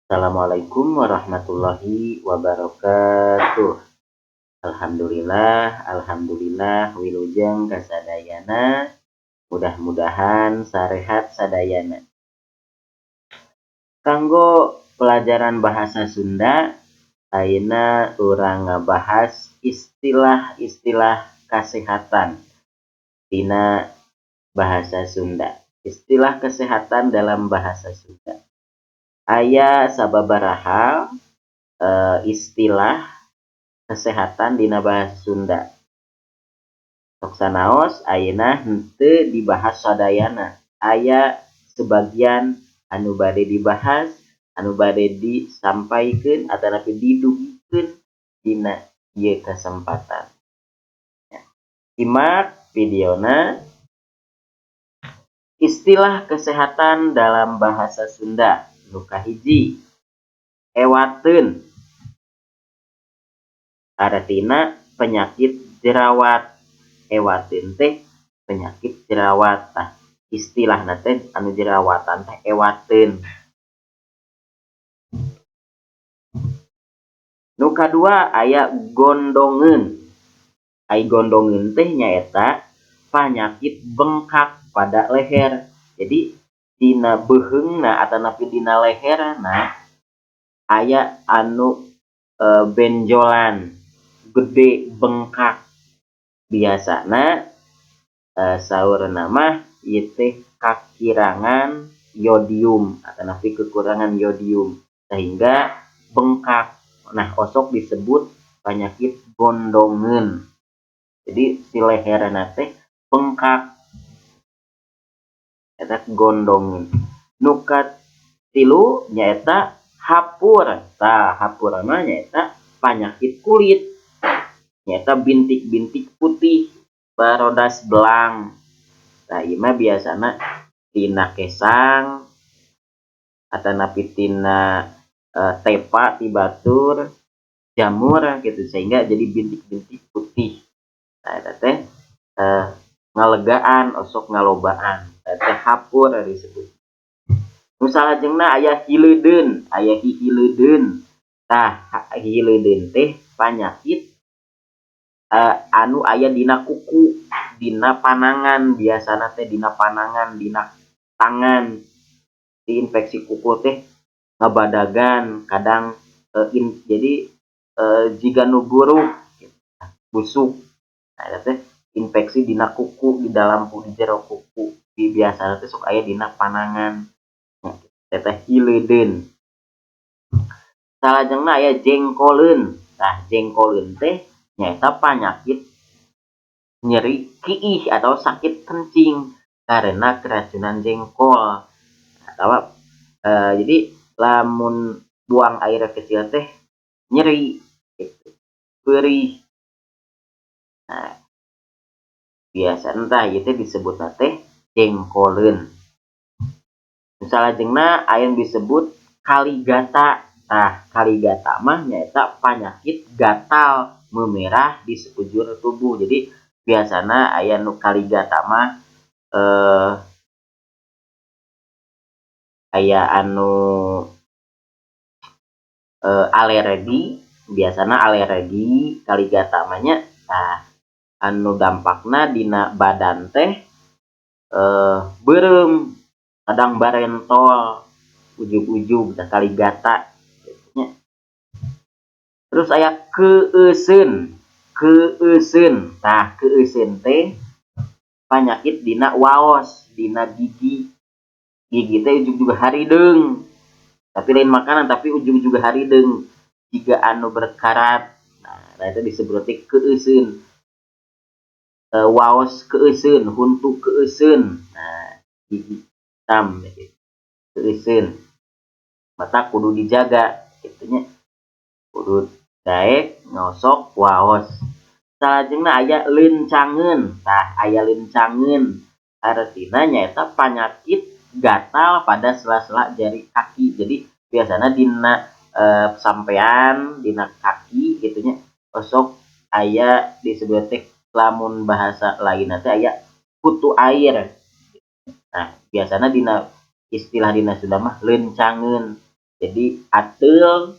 Assalamualaikum warahmatullahi wabarakatuh. Alhamdulillah, alhamdulillah, wilujeng kasadayana. Mudah-mudahan sarehat sadayana. Kanggo pelajaran bahasa Sunda, ayeuna urang ngabahas istilah-istilah kesehatan dina bahasa Sunda. Istilah kesehatan dalam bahasa Sunda. Aya sababaraha istilah kesehatan dina bahasa Sunda. Sok sanaos ayeuna henteu dibahas sadayana. Aya sebagian anu bade dibahas, anu bade disampaikeun atanapi didugikeun dina ieu kasempatan. Simak videona. Istilah kesehatan dalam bahasa Sunda nu kahiji, ewateun, artina penyakit jerawat. Ewateun teh penyakit jerawat. Tah, istilahna teh anu jerawatan teh ewateun. Nu kadua aya gondongeun. Ai gondongeun teh nyaeta penyakit bengkak pada leher. Jadi dina beuheungna atanapi dina leherna aya anu benjolan gede, bengkak. Biasana saurna mah ieu teh kakirangan yodium atanapi kekurangan yodium sehingga bengkak. Nah, osok disebut penyakit gondongeun. Jadi si leherna teh bengkak, eta gondongeun. Nu katilu nyaeta hapur. Tah, hapur mah nyaeta penyakit kulit, nyaeta bintik-bintik putih barodas belang. Tah, ieu mah biasana tina kesang atanapi tina tepa ti batur, jamur gitu, sehingga jadi bintik-bintik putih. Nah, eta teh ngalegaan, osok ngalobaan, eta teh hapur disebut. Nu salajengna aya hileudeun, aya hihileudeun. Tah, hileudeun teh panyakit anu aya dina kuku, dina panangan, biasana teh dina panangan, dina tangan. Di infeksi kuku teh ngabadagan, kadang jadi jiga nu buruk, busuk. Nah, eta teh infeksi dina kuku, di dalam, di jero kuku. Di biasana teh sok aya dina panangan. Eta teh hileudeun. Salajengna aya jengkoleun. Tah, jengkoleun teh nyaeta panyakit nyeri kiih atau sakit kencing karena keracunan jengkol. Atawa jadi lamun buang air kecil teh nyeri gitu, perih. Nah, biasa entah ieu teh disebutna teh jengkoleun. Salajengna aya nu disebut kaligata. Tah, kaligata mah nyaeta panyakit gatal memerah di sekujur tubuh. Jadi biasana aya nu kaligata mah aya anu alergi, biasana alergi kaligata mah nya. Tah, anu dampakna dina badan teh beureum, kadang barentol, ujug-ujug, tah kaligata nya. Terus aya keusseun, keusseun. Tah, keusseun teh panyakit dina waos, dina gigi. Gigi teh ujug juga harideung. Tapi lain makanan, tapi ujug juga harideung. Jiga anu berkarat. Nah, itu disebut teh keusseun. Waos keusseun, huntu keusseun. Nah, gigi hitam gitu. Keusseun. Mata kudu dijaga kitu nya. Kudu daek ngosok waos. Salajengna aya leuncangeun. Tah, aya leuncangeun. Artina nyaeta panyakit gatal pada sela-sela jari kaki. Jadi biasana dina sampean, dina kaki kitu nya, osok aya disebut teh lamun bahasa lainna teh aya kutu air. Nah, biasana dina istilah dina Sunda mah leuncangeun. Jadi ateul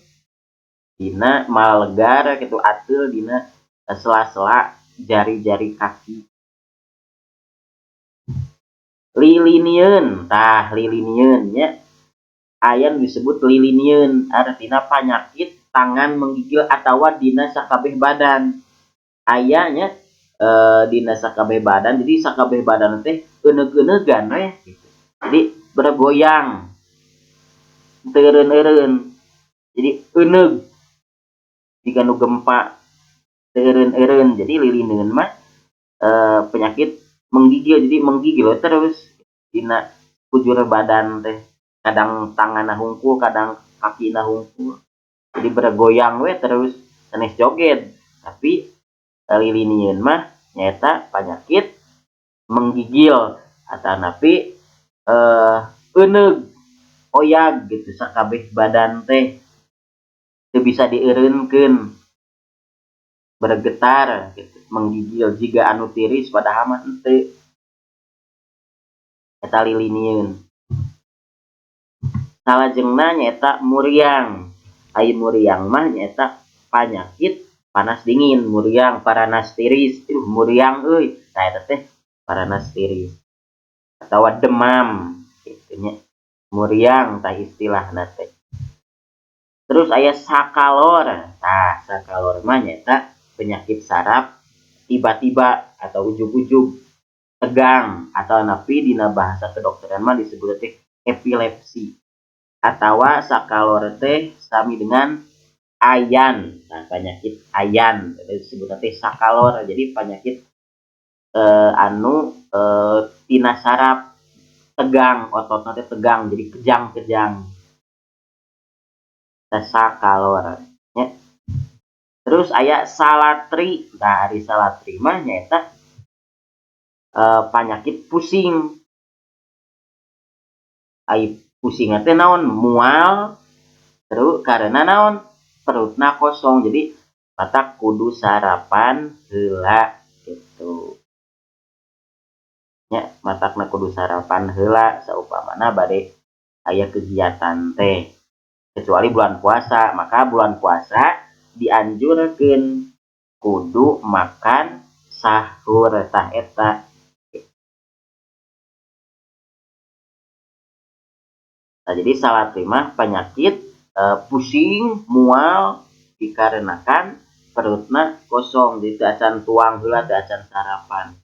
dina malegar gitu, ateul dina sela-sela jari-jari kaki. Lilinieun, tah lilinieun nya aya nu disebut lilinieun, artina panyakit tangan menggigil atawa dina sakabeh badan. Aya nya dina sakabeh badan, jadi sakabeh badan teh euneug-euneugan we gitu. Jadi bergoyang, teu eureun-eureun. Jadi euneug jiga nu gempa, teu eureun-eureun. Jadi lilineun mah penyakit menggigil, jadi menggigil terus dina kujur badan teh. Kadang tanganna hungkul, kadang kakina hungkul. Jadi bergoyang we terus, sanes joget. Tapi lilinieun mah nyaeta penyakit menggigil atanapi euneug, oyag gitu sakabeh badan teh teu bisa dieureunkeun, bergetar gitu, menggigil jiga anu tiris padahal mah henteu. Eta lilinieun. Salajengna nyaeta muriang. Ai muriang mah nyaeta panyakit panas dingin, muriang paranas tiris. Muriang euy. Tah eta teh paranas tiris atawa demam kitu nya. Muriang tah istilahna teh. Terus aya sakalor. Tah sakalor mah nyaeta penyakit saraf tiba-tiba atau ujug-ujug tegang atau napi dina bahasa kedokteran mah disebut teh epilepsi. Atawa sakalor teh sami dengan ayan. Nah, penyakit ayan disebut teh sakalor. Jadi penyakit anu tina saraf tegang, ototna teh tegang jadi kejang-kejang. Sakalor nya. Terus aya salatri. Nah, ari salatri mah nyaeta penyakit pusing. Ai pusing teh naon? Mual. Terus karena naon? Perutna kosong. Jadi matak kudu sarapan heula gitu. Nya matakna kudu sarapan heula saupamana bade aya kegiatan teh. Kecuali bulan puasa, maka bulan puasa dianjurkeun kudu makan sahur tah eta. Nah, jadi salatri mah penyakit pusing, mual dikarenakan perutna kosong, jadi teu acan tuang heula, teu acan sarapan.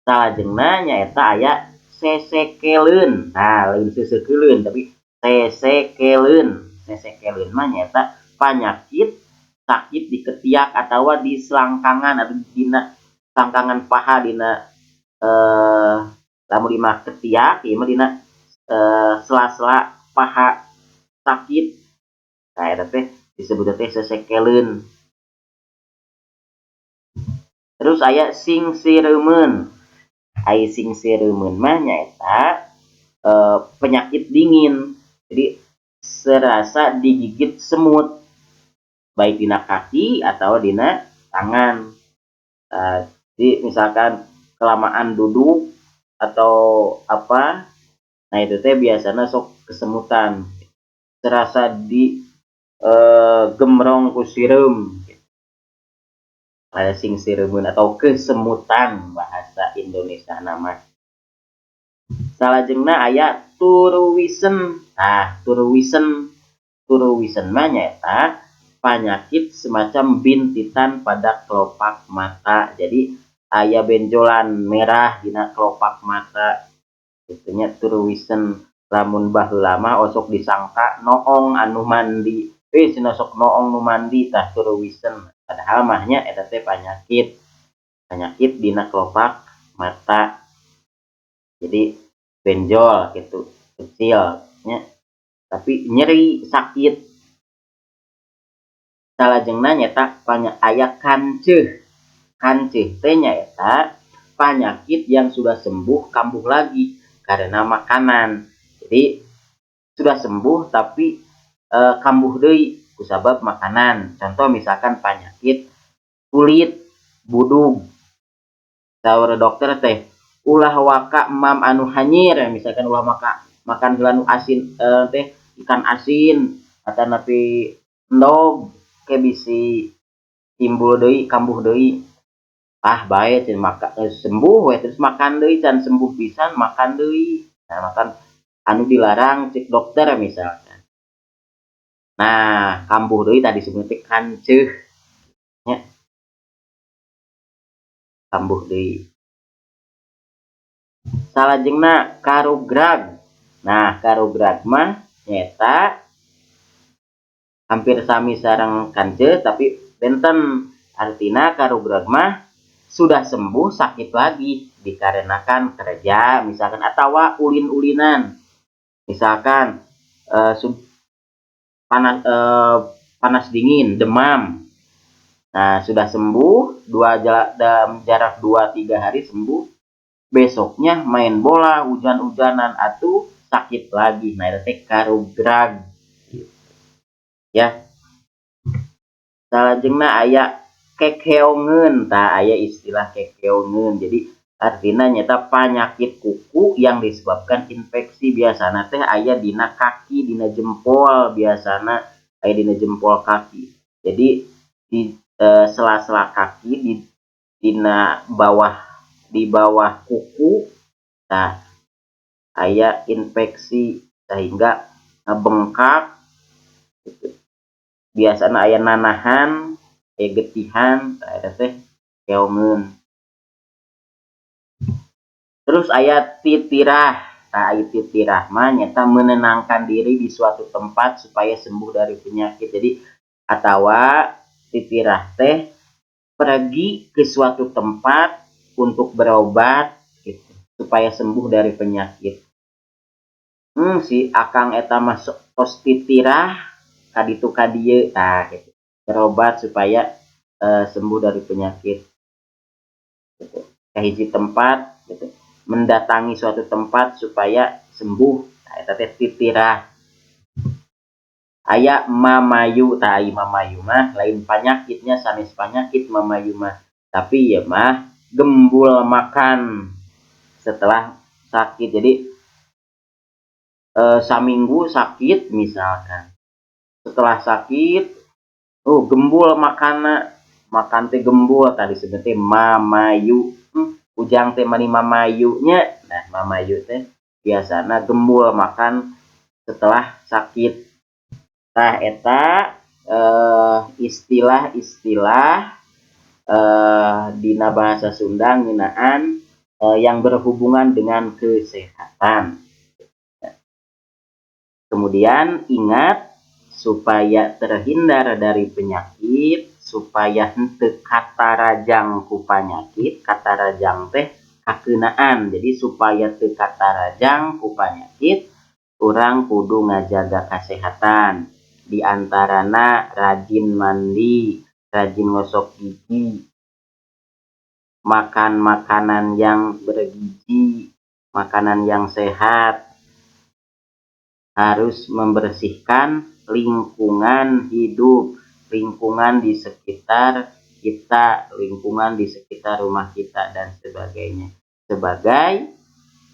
Salajengna nyaeta aya sesekeleun. Nah, lain sesekeuleun tapi sesekeleun. Sesekeleun mah nyaeta penyakit sakit di ketiak atawa di selangkangan atau dina selangkangan paha dina lamun dina ketiak ieu mah dina sela-sela paha sakit. Nah, eta teh disebut teh sesekeleun. Terus aya singsireumeuun. Ai singsireumeuun mah nyaeta penyakit dingin. Jadi serasa digigit semut, baik dina kaki atau dina tangan. Jadi misalkan kelamaan duduk atau apa, nah itu teh biasanya sok kesemutan, serasa di gemrong ku sireum. Aya singsireumeuun atau kesemutan bahasa Indonesia nama. Salajengna aya turuwisen. Nah, turuwisen. Turuwisen mah nyaeta penyakit semacam bintitan pada kelopak mata. Jadi aya benjolan merah dina kelopak mata. Kitu nya turuwisen. Lamun baheula mah osok disangka noong anu mandi. Cenah sok noong nu mandi tah turuwisen. Padahal mah nya eta teh penyakit. Penyakit dina kelopak mata. Jadi benjol gitu, kecil nya. Tapi nyeri sakit. Salajengna nyaeta aya kanceuh. Kanceuh teh nyaeta penyakit yang sudah sembuh kambuh lagi karena makanan. Jadi sudah sembuh tapi kambuh deui kusabab makanan. Contoh misalkan penyakit kulit budug. Saur dokter teh ulah waka emam anu hanyir, misalkan ulah waka Makan heula nu asin teh ikan asin atanapi endog ke bisi timbul deui, kambuh deui. Ah, bae cenah, maka sembuh we. Terus makan deui, can sembuh pisan makan deui. Nah, makan anu dilarang cek dokter misalkan. Nah, kambuh deui tadi disebut teh kanceuh nya, kambuh deui. Salajengna karugrag. Nah, karugrag mah nyaeta hampir sami sareng kanceuh, tapi benten. Artina karugrag mah sudah sembuh sakit lagi dikarenakan kerja misalkan atau ulin-ulinan misalkan, panas, panas dingin, demam. Nah, sudah sembuh dua dalam jarak 2-3 hari sembuh, besoknya main bola hujan-hujanan atau sakit lagi. Nah, itu teh karugrag gitu ya. Salajengna aya kekeongeun. Tah, aya istilah kekeongeun. Jadi artinya nyaeta penyakit kuku yang disebabkan infeksi. Biasana teh aya dina kaki, dina jempol. Biasana aya dina jempol kaki. Jadi di sela-sela kaki, di dina bawah, di bawah kuku. Nah, aya infeksi sehingga bengkak gitu. Biasana aya nanahan, aya getihan. Tah, eta teh keongeun. Terus aya titirah. Tah, aya titirah mah nyaeta menenangkan diri di suatu tempat supaya sembuh dari penyakit. Jadi atawa titirah teh pergi ke suatu tempat untuk berobat gitu, supaya sembuh dari penyakit. Si akang eta mah tos titirah ka ditu ka dieu. Tah, gitu. Berobat supaya sembuh dari penyakit gitu. Ka hiji tempat gitu, mendatangi suatu tempat supaya sembuh. Nah, eta teh titirah. Aya mamayu. Tah, aya mamayu mah lain panyakitnya, sanes panyakit mamayu mah, tapi ieu mah gembul makan setelah sakit. Jadi saminggu sakit misalkan, setelah sakit, oh, gembul makanna, makan teh gembul. Tadi disebut mamayu. Ujang teh mani mamayu nya. Nah, mamayu teh biasana gembul makan setelah sakit. Tah, eta istilah-istilah dina bahasa Sunda ngeunaan yang berhubungan dengan kesehatan. Kemudian ingat, supaya terhindar dari penyakit, supaya henteu katarajang ku panyakit. Katarajang teh kakeunaan. Jadi supaya teu katarajang ku panyakit, urang kudu ngajaga kesehatan. Di antarana rajin mandi, rajin ngosok gigi, makan makanan yang bergizi, makanan yang sehat, harus membersihkan lingkungan hidup, lingkungan di sekitar kita, lingkungan di sekitar rumah kita, dan sebagainya. Sebagai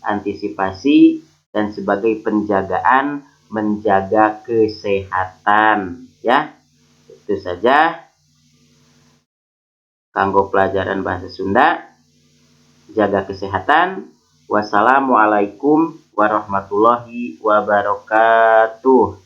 antisipasi dan sebagai penjagaan menjaga kesehatan ya. Itu saja kanggo pelajaran bahasa Sunda. Jaga kesehatan. Wassalamualaikum warahmatullahi wabarakatuh.